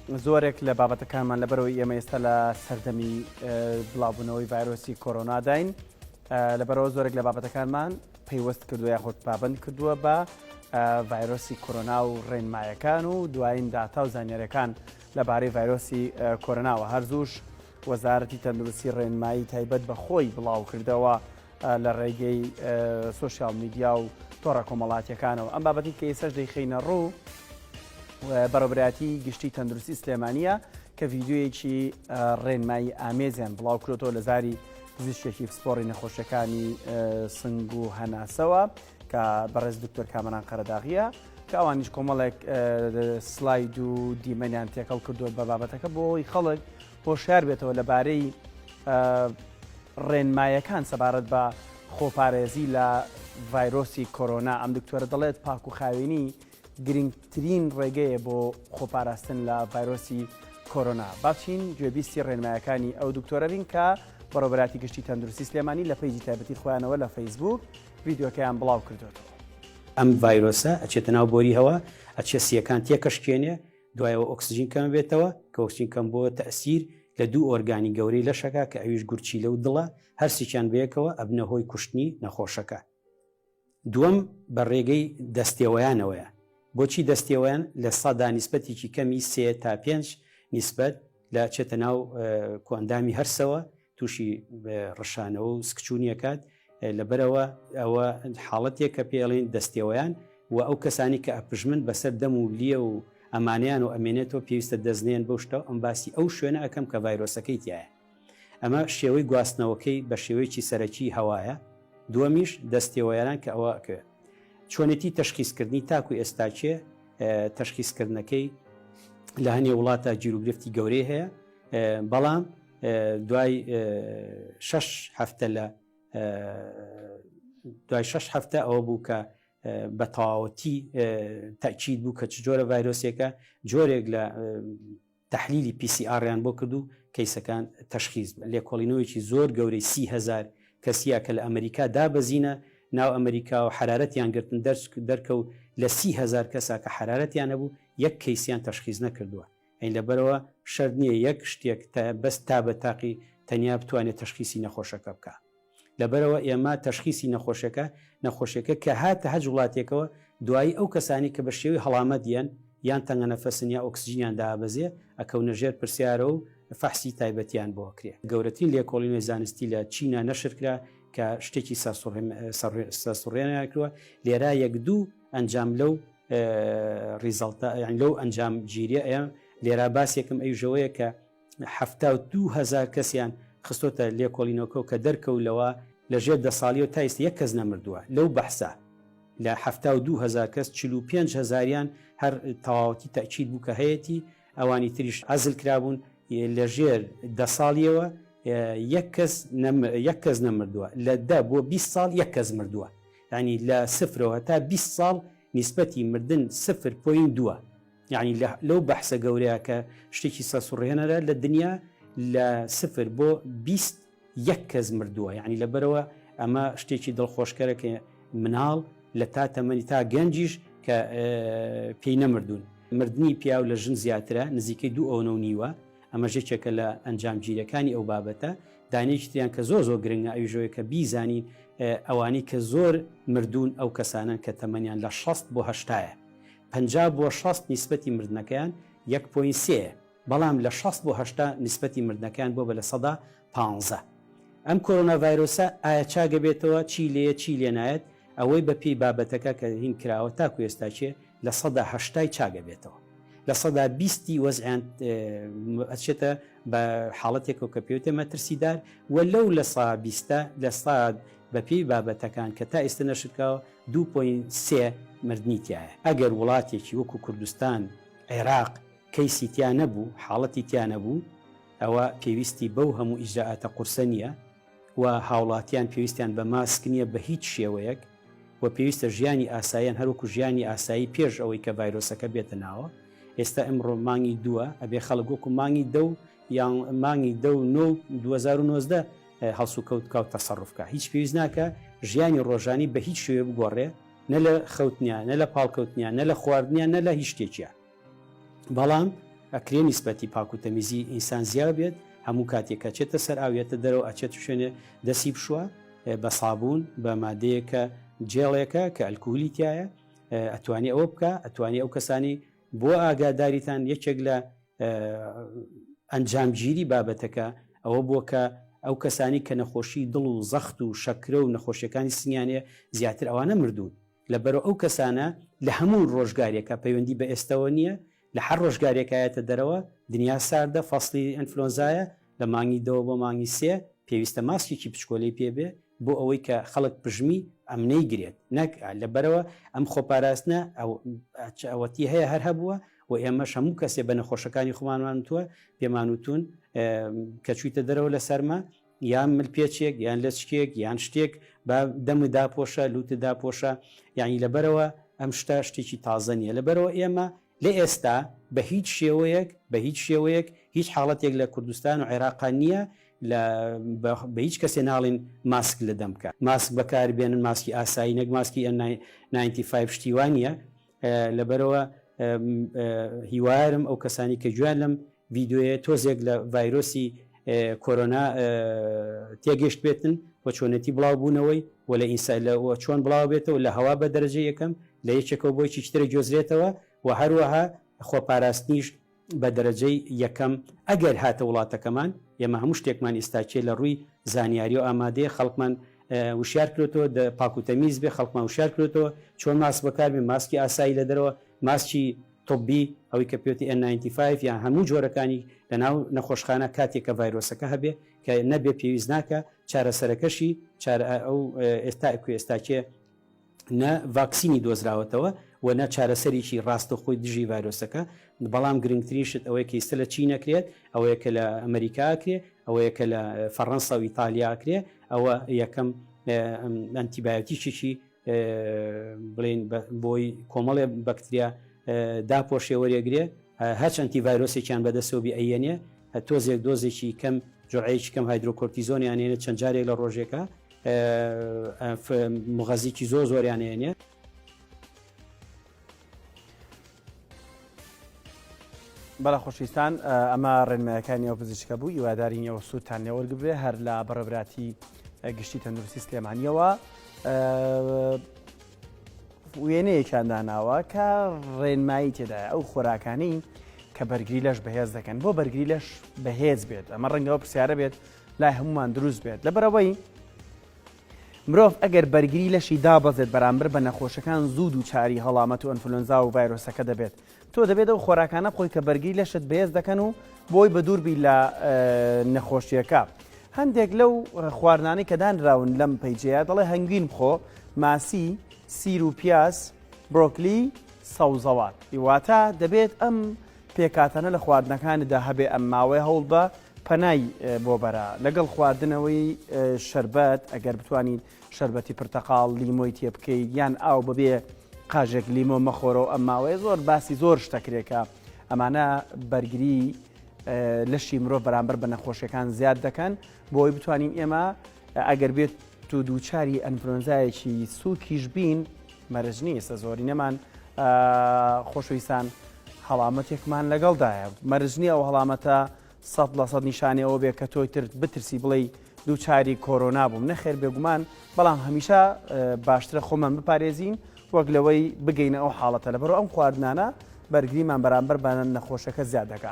زۆرێک لە بابەتەکانمان لەبەرەوەی ئێمە ئێستا لە سەردەمی بڵاوبوونەوەی ڤایرۆسی کۆرۆناداین لەبەرەوە زۆرێک لە بابەتەکانمان پەیوەست کردووە یاخود پابند کردووە بە ڤایرۆسی کۆرۆنا و ڕێنمایەکان و دوایین داتا و زانیاریەکان لەبارەی ڤایرۆسی کۆرۆناوە هەرزووش وەزارەتی تەندروستی ڕێنمایی تایبەت بە خۆی بڵاو کردەوە لە ڕێگەی سۆشیال میدیا و تۆڕە کۆمەڵاتیەکانەوە ئەم بابەتی کە ئێسش دەیخەینە ڕوو بەڕێوەبەرایەتی گشتی تەندروستی سلێمانیە کە ڤیدیۆیەکی ڕێنمایی ئامێزیان بڵاو کرۆتەوە لە زاری پزیشکێکی پسپۆڕی نەخۆشیەکانی سنگ و هەناسەوە کە بەڕێز دکتۆر کامەران قەرەداغیە کە ئەوانیش کۆمەڵێک سلاید و دیمەنیان تێکەڵ کردووە بە بابەتەکە بۆ ئەوەی خەڵک هۆشیار بێتەوە لەبارەی ڕێنمایەکان سەبارەت بە خۆپارێزی لە ڤایرۆسی کۆرۆنا. ئەم دکتۆرە دەڵێت پاک و خاوێنی گرنگترین ڕێگەیە بۆ خۆپاراستن لە ڤایرۆسی کۆرۆنا. با بچین گوێبیستی ڕێنمایەکانی ئەو دکتۆرە بین کە بەڕێوەبەرایەتی گشتی تەندروستی سلێمانی لە پەیجی تایبەتی خۆیانەوە لە فەیسبووک ڤیدیۆکەیان بڵاو کردۆتەوە. ئەم ڤایرۆسە ئەچێتە ناو بۆری هەوا، ئەچێ سییەکان تێکەشکێنێ، دوایەوە ئۆکسجین کەم بێتەوە، کە ئۆکسجین کەم بۆوە تەئسیر لە دوو ئۆرگانی گەورەی لەش ئەکا کە ئەویش گورچیلە و دڵە، هەرسێکیان بەیەکەوە ئەبنە هۆی کوشتنی نەخۆشەکە. دووەم بە ڕێگەی دەستێوەیانەوەیە. بۆچی دەستێوەیان؟ لە سەدا نیسبەتێکی کەمی سێ تا پێنج نیسبەت لە ئەچێتە ناو کۆئەندامی هەرسەوە تووشی ڕشانەوە و سکچوونی ئەکات، لەبەرئەوە ئەوە حاڵەتێکە پێی ئەڵێن دەستێوەیان و ئەو کەسانی کە ئەپژمن بەسەر دەم و لیە و ئەمانەیان و ئەمێنێتەوە پێویستە دەست نێن بەو شتەوە ئەم باسی ئەو شوێنە ئەکەم کە ڤایرۆسەکەی تیایە ئەمە شێوەی گواستنەوەکەی بە شێوەیەکی سەرەکی هەوایە دووەمیش دەستێوەیان کە ئەوە ئەکەوێت چۆنێتی تەشخیصکردنی تاکو ئێستاکێ تەشخیصکردنەکەی لە هەنێ وڵاتە گیروگرفتی گەورەی هەیە بەڵام دوای شەش هەفتە لە دوای شەش هەفتە ئەوە بوو کە بە تەواوەتی تاکیید بوو کە چ جۆرە ڤایرۆسێکە جۆرێک لە تحلیلی PCR یان بۆ کرد و کەیسەکان تەشخیز لێکۆڵینەوەیکی زۆر گەورەی 30هزار کەسیە کە لە ئەمریکا دابەزینە ناو ئەمریکا و حرارەتیان گرتن دەرکەوت لە 30هزار کەسا کە حرارەتیان هەبوو یەک کەیسیان تەشخیز نەکردووە ئەی لەبەرئەوە شەرت نییە یەک شتێک تە بەس تا بە تاقی تەنیا بتوانێت تەشخیسی نەخۆشەکە بکا. لەبەرئەوە ئێمە تەشخیسی نەخۆشەکە نەخۆشیەکە کە هاتە هەچ وڵاتێکەوە دوایی ئەو کەسانی کە بە شێوەی هەڵامەت یەن یان تەنگەنەفەسن یا ئۆکسجینیان دابەزێ ئەکەونە ژێر پرسیارەوە و فەحسی تایبەتیان بۆ ئەکرێ. گەورەترین لێکۆڵینەوەی زانستی لە چینا نەشر کرا کە شتێکی سەرسوڕهێنەریان کردوە لێرا یەک دوو ئەنجام لەو result ە یان لەو ئەنجام گیریە ئەیە لێرا باسێکم ئەویشەوەیە کە 72 هەزار کەسیان خستۆتە لێکۆڵینەوەکە و کە دەرکەوت لەوە لە ژێر دە ساڵیەوە تا ئیستا یەک کەس نەمردووە لەو بەحسە لە 72 هەزار کەس 45 هەزاریان هەر تەواوەتی تەئکید بوو کە هەیەتی ئەوانی تریش عەزل کرابوون لە ژێر دە ساڵیەوە یەک کەس یەک کەس نەمردووە لە دە بۆ 20 ساڵ یەک کەس مردووە یانی لە سفرەوە تا 20 ساڵ نیسبەتی مردن سفر point دووە یانی لەو بەحسە گەورەیە کە شتێکی سەرسوڕهێنەرە لە دنیا لە سفر بۆ 20 یەک کەس مردووە یانی لەبەرەوە ئەمە شتێکی دڵخۆشکەرە کە مناڵ لە تا تەمەنی تا گەنجیش کە پێی نەمردوون مردنی پیاو لە ژن زیاترە نزیکەی دوو ئەونە و نیوە ئەمەش یەکێکە لە ئەنجامگیرەکانی ئەو بابەتە دانەیەکی تریان کە زۆر زۆر گرنگە ئەویش ئەوەیە کە بیزانین ئەوانەی کە زۆر مردوون ئەو کەسانەن کە تەمەنیان لە 60 بۆ هەشتایە 50 بۆ 60 نیسبەتی مردنەکەیان یەک point سێیە بەڵام لە 60 بۆ هەشتا نیسبەتی مردنەکەیان بۆ بە لە سەدا پانزە ئەم کۆرۆنا ڤایرۆسە ئایا چاگەبێتەوە چی لێیە چی لێ نایەت ئەوەی بە پێی بابەتەکە کە هین کراوە تاکو ئێستا چێ لە سەدا هەشتای چاگەبێتەوە لە سەدا بیستی وەزعیان ئەچێتە بە حاڵەتێکەوە کە پێوتە مەترسیدار و لەو لە سا بیستە لە سا بە پێی بابەتەکان کە تا ئێستا نەشرکاوە 2.3 مردنی تایە ئەگەر وڵاتێکی وەکو کوردستان عێراق کەیسی تیا نەبوو حاڵەتی تیا نەبوو ئەوە پێویستی بەو هەموو ئیجرائاتە قورسە نییە و هاوڵاتیان پێویستیان بە ماسک نییە بە هیچ شێوەیەک و پێویستە ژیانی ئاساییان هەروەکو ژیانی ئاسایی پێش ئەوەی کە ڤایرۆسەکە بێتە ناوە ئێستا ئمڕۆ مانگی دووە ئەبێ خەڵک وەکو مانگی دە و یان مانگی دە و نۆ 2019 هەڵسوکەوت بکا و تەسەڕوف بکا هیچ پێویست ناکا ژیانی ڕۆژانی بە هیچ شێوەیە بگۆڕێ نە لە خەوتنیا نە لە پاڵکەوتنیا نە لە خواردنیا نە لە هیچ شتێکیا بەڵام. ئەکرێ نیسبەتی پاک و تەمیزی ئینسان زیا بێت هەموو کاتێک کە چێتە سەر ئاو یەتە دەرەوە ئەچێت شوێنێ دەسی بشوە بە سابوون بە مادەیەک کە جێڵێکە کە ئەلکوهولی تایە ئەتوانی ئەوە بکە ئەتوانی ئەو کەسانی بۆ ئاگاداریتان یەکێک لە ئەنجامگیری بابەتەکە ئەوە بووە کە ئەو کەسانی کە نەخۆشی دڵ و زەخت و شەکرە و نەخۆشیەکانی سنگیان هەیە زیاتر ئەوانە مردوون لەبەرئ ئەو کەسانە لە هەموو ڕۆژگارێکا پەیوەندی بە ئێستەوە نییە لە هەر ڕۆژگارێکا یەتە دەرەوە دنیا ساردە فەسڵی ئەنفلۆنزایە لە مانگی دەوە بۆ مانگی سێ پێویستە ماسکێکی بچکۆلەی پێ بێ بۆ ئەوەی کە خەڵک پژمی ئەم نەیگرێت نەک لەبەرەوە ئەم خۆپاراستنە ئەوەتی هەیە هەر هەبووە و ئێمەش هەموو کەسێ بە نەخۆشەکانی خۆمانمان وتووە پێمان وتون کە چوویتە دەرەوە لە سەرما یان ملپێچێک یان لەچکێک یان شتێک با دەمت داپۆشە لوتت داپۆشە یعنی لەبەرەوە ئەم شتە شتێکی تازە نییە لەبەرەوە ئێمە لە ئێستا بە هیچ شێوەیەک بە هیچ شێوەیەک هیچ حاڵەتێک لە کوردستان و عێراقا نییە لە بە هیچ کەسێ ناڵین ماسک لە دەم بکە ماسک بەکار بێنن ماسکی ئاسایی نەک ماسکی N95 شتی وا نییە لەبەرەوە هیوارم ئەو کەسانی کە گوێیان لەم ڤیدیۆیە تۆزێک لە ڤایرۆسی کۆرۆنا تێگەشت بێتن و چۆنێتی بڵاو بوونەوەی و لە ئینسا لە چۆن بڵاو بێتەوە لە هەوا بە دەرەجە یەکەم لە یەکێکەوە بۆ یەکێکی ترە گوێزرێتەوە و هەروەها خۆپاراستنیش بە دەرەجەی یەکەم ئەگەر هاتە وڵاتەکەمان ئێمە هەموو شتێکمان ئیستاکێ لە ڕووی زانیاری و ئامادەیە خەڵکمان وشیار کرێتەوە پاک و تەمیز بێ خەڵکمان وشیار کرێتەوە چۆن ماسک بەکاربێ ماسکی ئاسایی لە دەرەوە ماسکی طبی ئەوەی کە پێوتی N95 یان هەموو جۆرەکانی لە ناو نەخۆشخانە کاتێک کە ڤایرۆسەکە هەبێ کە نەبێ پێویست ناکە چارەسەرەکەشی چارە ئەو ئێستا ئێستاکێ نە ڤاکسینی دۆزراوەتەوە و نە چارەسەرێکی ڕاستەوخۆی دژی ڤایرۆسەکە، بەڵام گرنگترین شت ئەوەیە کە ئیستە لە چین ئەکرێت، ئەوەیە کە لە ئەمەریکا ئەکرێ، ئەوەیە کە لە فەڕەنسا و ئیتالیا ئەکرێ، ئەوە یەکەم ئەنتیبایۆتیکێکی بڵێین بۆی کۆمەڵێ بەکتریا داپۆشێ وەرێگرێ، هەرچ ئەنتی ڤایرۆسێکیان بەدەستەوە بی ئەیەنێ، تۆزێک دۆزێکی کەم جرعەیەکی کەم هایدرۆکۆرتیزۆنیان هێنێ چەند جارێک لە ڕۆژێکا مغەزیکی زۆر زۆریان هێنێ. بەڵێ خۆشویستان ئەمە ڕێنمایەکانی ئەو پزیشکە بوو هیوادارین ئێوە سوودتان لێوەرگبێ هەر لە بەڕێبراتی گشتی تەندروستی سلێمانیەوە وێنەیەکیان داناوە کە ڕێنمایی تێدایە ئەو خۆراکانی کە بەرگری لەش بەهێز دەکەن بۆ بەرگری لەش بەهێز بێت ئەمە ڕەنگەوە پرسیارە بێت لای هەمومان دروست بێت لەبەرەوەی مرۆڤ ئەگەر بەرگری لەشی دابەزێت بەرامبەر بە نەخۆشەکان زوو دووچاری هەڵامەت و ئەنفلۆنزا و ڤایرۆسەکە دەبێت تۆ دەبێت ئەو خۆراکانە بخۆی کە بەرگری لەشت بەهێز دەکەن و بۆی بەدوور بی لە نەخۆشیەکە. هەندێک لەو خواردنانەی کە دانراون لەم پەیجەیە دەڵێ هەنگوین بخۆ، ماسی، سیر و پیاز، برۆکلی، سەوزەوات. واتە دەبێت ئەم پێکهاتانە لە خواردنەکانتدا هەبێ ئەم ماوەیە هەوڵبە پەنای بۆ بەرە لەگەڵ خواردنەوەی شەربەت ئەگەر بتوانیت شەربەتی پرتەقاڵ لیمۆی تێ بکەیت یان ئاو بەبێ قاژێک لیمۆ مەخۆرەوە ئەم ماوەیە زۆر باسی زۆر شتەکرێکە ئەمانە بەرگری لەشی مرۆڤ بەرامبەر بە نەخۆشیەکان زیاد دەکەن بۆی بتوانین ئێمە ئەگەر بێت تو دووچاری ئەنفلۆنزایەکی سوکیش بین مەرج نییە ئێستا زۆرینەمان خۆشەویستان هەڵامەتێکمان لەگەڵدایە مەرج نییە ئەو هەڵامەتە 100% نیشانەی ئەوە بێ کە تۆی تر بترسی بڵێی دووچاری کۆرۆنا بووم نەخێر بێگومان بەڵام هەمیشە باشترە خۆمان بپارێزین وەک لەوەی بگەینە ئەو حاڵەتە لەبەرئەوە ئەم خواردنانە بەرگریمان بەرامبەر بە نەخۆشەکە زیاد دەکات.